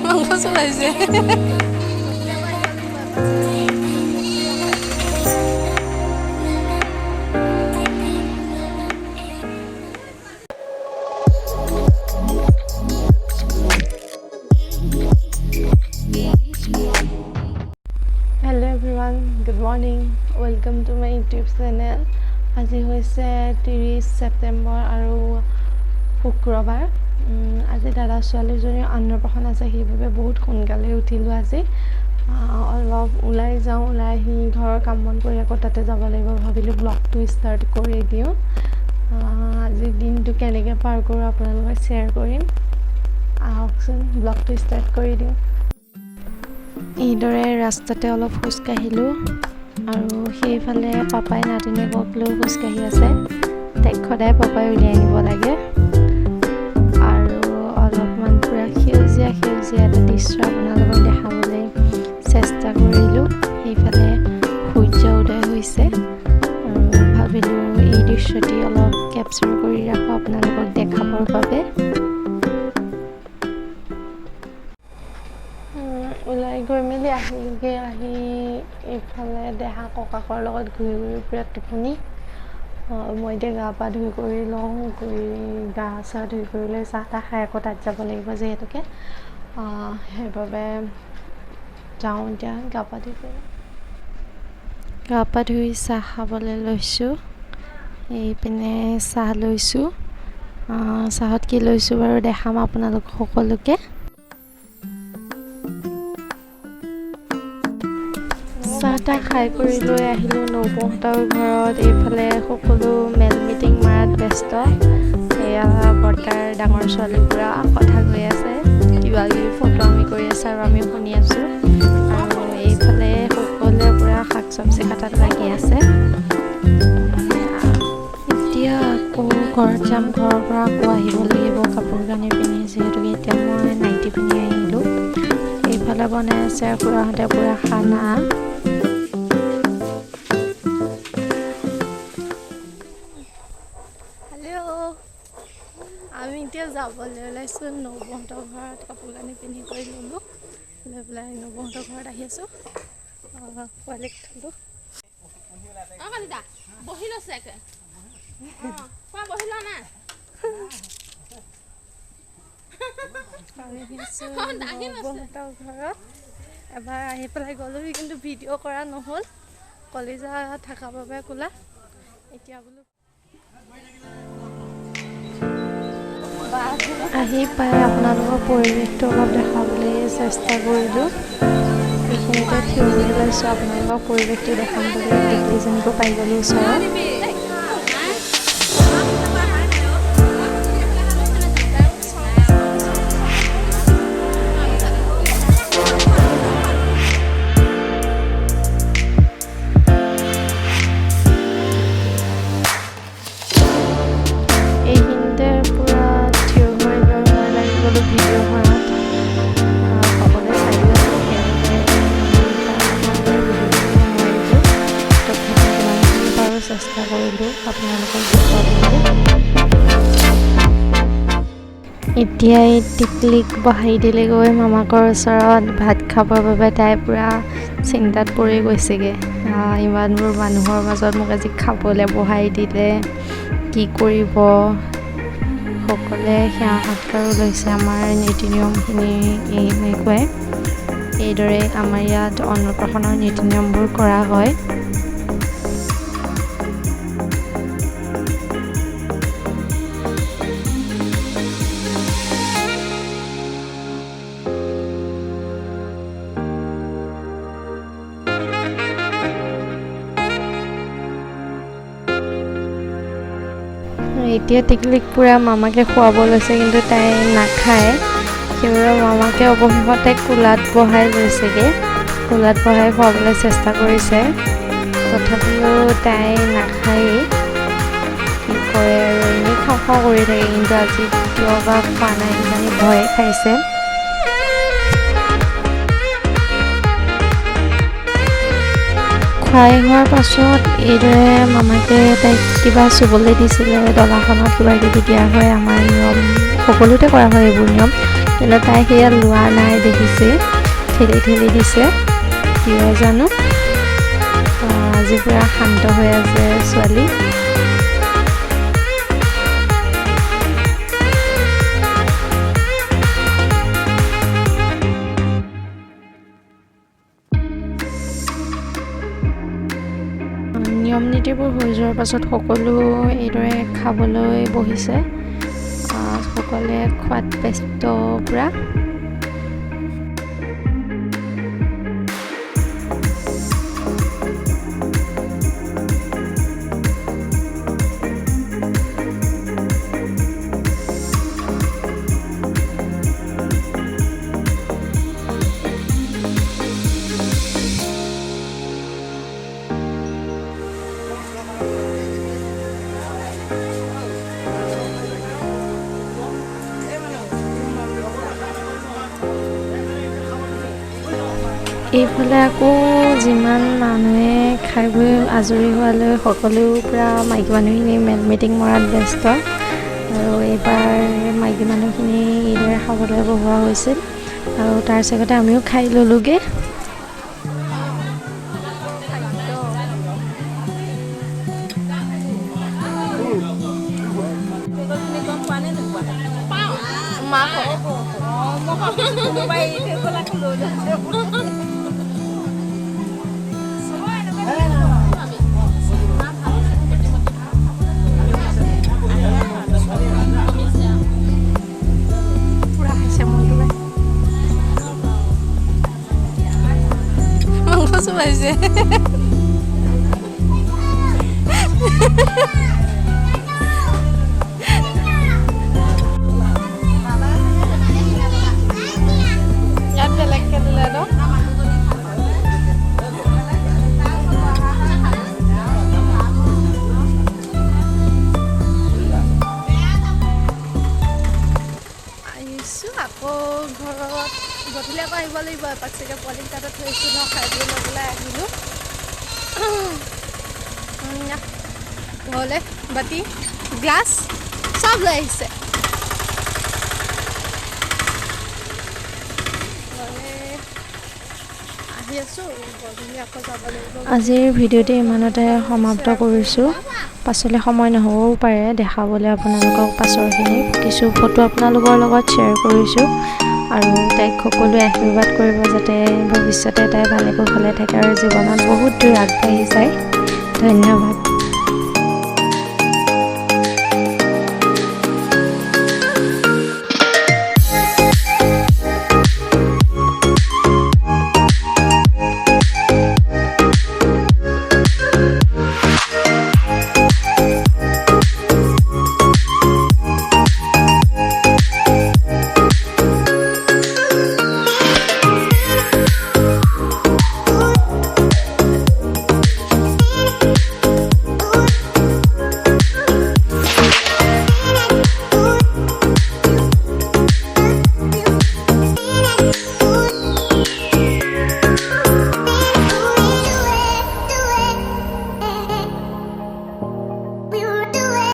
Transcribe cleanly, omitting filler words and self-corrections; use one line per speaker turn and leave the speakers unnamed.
মাংস চলাইছে। Hello everyone, good morning, welcome to my YouTube channel. আজি হৈছে 30 ছেপ্টেম্বৰ আৰু শুক্ৰবাৰ। আজি দাদা ছোৱালীজনীৰ অন্নপ্ৰাশন আছে, সেইবাবে বহুত সোনকালে উঠিলোঁ আজি। অলপ ওলাই যাওঁ, ওলাই আহি ঘৰৰ কাম বন কৰি আকৌ তাতে যাব লাগিব। ভাবিলোঁ ব্লগটো ষ্টাৰ্ট কৰি দিওঁ। আজিৰ দিনটো কেনেকৈ পাৰ কৰোঁ আপোনালোকক শ্বেয়াৰ কৰিম। আহকচোন, ব্লগটো ষ্টাৰ্ট কৰি দিওঁ। এইদৰে ৰাস্তাতে অলপ খোজকাঢ়িলোঁ আৰু সেইফালে পাপাই নাতিনীয়েকক লৈ খোজকাঢ়ি আছে। তাইক সদায় পাপাই উলিয়াই নিব লাগে। আৰু অলপমান পূৰা সেউজীয়া সেউজীয়া এটা দৃশ্য আপোনালোকক দেখাবলৈ চেষ্টা কৰিলোঁ। সেইফালে সূৰ্য উদয় হৈছে আৰু ভাবিলোঁ এই দৃশ্যটি অলপ কেপচাৰ কৰি ৰাখোঁ আপোনালোকক দেখাবৰ বাবে। ওলাই গৈ মেলি আহিলোগৈ। আহি এইফালে দেহা ককাকৰ লগত ঘূৰি ঘূৰি পূৰা টোপনি। মই এতিয়া গা পা ধুই কৰি লওঁ, কৰি গা চা ধুই কৰি লৈ চাহ তাহ খাই আকৌ তাত যাব লাগিব যিহেতুকে, সেইবাবে যাওঁ এতিয়া গা পা ধুই কৰি। গা পা ধুই চাহ খাবলৈ লৈছোঁ। এইপিনে চাহ লৈছোঁ। চাহত কি লৈছোঁ বাৰু দেখাম আপোনালোক সকলোকে। চাহ তাহ খাই কৰি লৈ আহিলোঁ নবৌহঁতৰ ঘৰত। এইফালে সকলো মেল মিটিং মৰাত ব্যস্ত। এয়া বৰ্তাৰ ডাঙৰ ছোৱালী, পূৰা কথা কৈ আছে, কিবা কিবি ফটোৱামি কৰি আছে আৰু আমি শুনি আছোঁ। আৰু এইফালে সকলোৱে পূৰা শাক চব্জি কটাত লাগি আছে। এতিয়া আকৌ ঘৰত যাম, ঘৰৰ পৰা আকৌ আহিব লাগিব কাপোৰ কানি পিন্ধি, যিহেতুকে এতিয়া মই নাইটি পিন্ধি আহিলোঁ। এইফালে বনাই আছে খুৰাহঁতে পূৰা খানা। হেল্ল', আমি এতিয়া যাবলৈ ওলাইছোঁ নবৌহঁতৰ ঘৰত। কাপোৰ কানি পিন্ধি কৰি ল'লোঁ, লৈ পেলাই নবৌহঁতৰ ঘৰত আহি আছোঁ। পোৱালিক থ'লোঁ।
অ কলিতা, বহি লৈছে একে। কোৱা, বহি লোৱা নাই?
আমি আহিছোঁ
দাঙি লৈছে।
নবৌহঁতৰ ঘৰত। এবাৰ আহি পেলাই গ'লোহি, কিন্তু ভিডিঅ' কৰা নহ'ল কলিজা থকাৰ বাবে কোলা। এতিয়া বোলো আহি পাই আপোনালোকৰ পৰিৱেশটো অলপ দেখাবলৈ চেষ্টা কৰিলোঁ। এইখিনিতে থিয় হৈ লৈছোঁ, আপোনালোকক পৰিৱেশটো দেখাম বুলি। টিকলিজনীকো পাই গ'লোঁ ওচৰত। এইখিনিতে পূৰা থিয় হৈ লৈ মই লাগি গ'লোঁ ভিডিঅ' কৰাত। সকলোৱে চাইও আছে কেনেকৈ ভিডিঅ' কৰিব নোৱাৰিলোঁ, তথাপি যিমানখিনি পাৰোঁ চেষ্টা কৰিলোঁ আপোনালোকক দেখুৱাবলৈ। এতিয়া এই টিকলিক বহাই দিলেগৈ মামাকৰ ওচৰত ভাত খাবৰ বাবে। তাই পূৰা চিন্তাত পৰি গৈছেগৈ, ইমানবোৰ মানুহৰ মাজত মোক আজি খাবলৈ বহাই দিলে, কি কৰিব? সকলোৱে সেৱা সৎকাৰো লৈছে। আমাৰ নীতি নিয়মখিনি এনেকুৱাই, এইদৰে আমাৰ ইয়াত অন্নপ্ৰাশনৰ নীতি নিয়মবোৰ কৰা হয়। এতিয়া টিকলিক পূৰা মামাকে খুৱাব লৈছে, কিন্তু তাই নাখায়। সেইবাবে মামাকে অৱশেষত তাইক কোলাত বহাই লৈছেগৈ। কোলাত বহাই খুৱাবলৈ চেষ্টা কৰিছে, তথাপিও তাই নাখায়েই। কি কৰে আৰু, এনেই খাওঁ খাওঁ কৰি থাকে, কিন্তু আজি কিয় বা খোৱা নাই, কিজানি ভয়ে খাইছে। খুৱাই হোৱাৰ পাছত এইদৰে মামাকে তাইক কিবা চুবলৈ দিছিলে। ডলাখনত কিবা কিবি দিয়া হয়, আমাৰ নিয়ম। সকলোতে কৰা হয় এইবোৰ নিয়ম। কিন্তু তাই সেয়া লোৱা নাই, দেখিছে ঠেলি ঠেলি দিছে, কিয় জানো। আজি পূৰা শান্ত হৈ আছে ছোৱালী। নিয়ম নীতিবোৰ হৈ যোৱাৰ পাছত সকলো এইদৰে খাবলৈ বহিছে, সকলোৱে খোৱাত ব্যস্ত পূৰা। এইফালে আকৌ যিমান মানুহে খাই বৈ আজৰি হোৱালৈ সকলো পূৰা মাইকী মানুহখিনি মেল মিটিং মৰাত ব্যস্ত। আৰু এইবাৰ মাইকী মানুহখিনি এইদৰে খাবলৈ বহোৱা হৈছিল আৰু তাৰ চেগতে আমিও খাই ল'লোগৈ।
চোবাইছে।
ইয়াত বেলেগকে দিলে ন। আহিছোঁ আকৌ ঘৰত, গধূলি আকৌ আহিব লাগিব এপাক চাগে। পোৱালিক তাতে থৈছোঁ ন, খাই বৈ লৈ পেলাই আহিলোঁ ঘৰলৈ। বাতি গ্লাছ চব লৈ আহিছে। আহি আছোঁ, গধূলি আকৌ যাব লাগিব। আজিৰ ভিডিঅ'টি ইমানতে সমাপ্ত কৰিছোঁ। পাছলৈ সময় নহ'বও পাৰে দেখাবলৈ আপোনালোকক পাছৰখিনি। কিছু ফটো আপোনালোকৰ লগত শ্বেয়াৰ কৰিছোঁ। আৰু তাইক সকলোৱে আশীৰ্বাদ কৰিব যাতে ভৱিষ্যতে তাই ভালে কুশলে থাকে আৰু জীৱনত বহুত দূৰ আগবাঢ়ি যায়। ধন্যবাদ।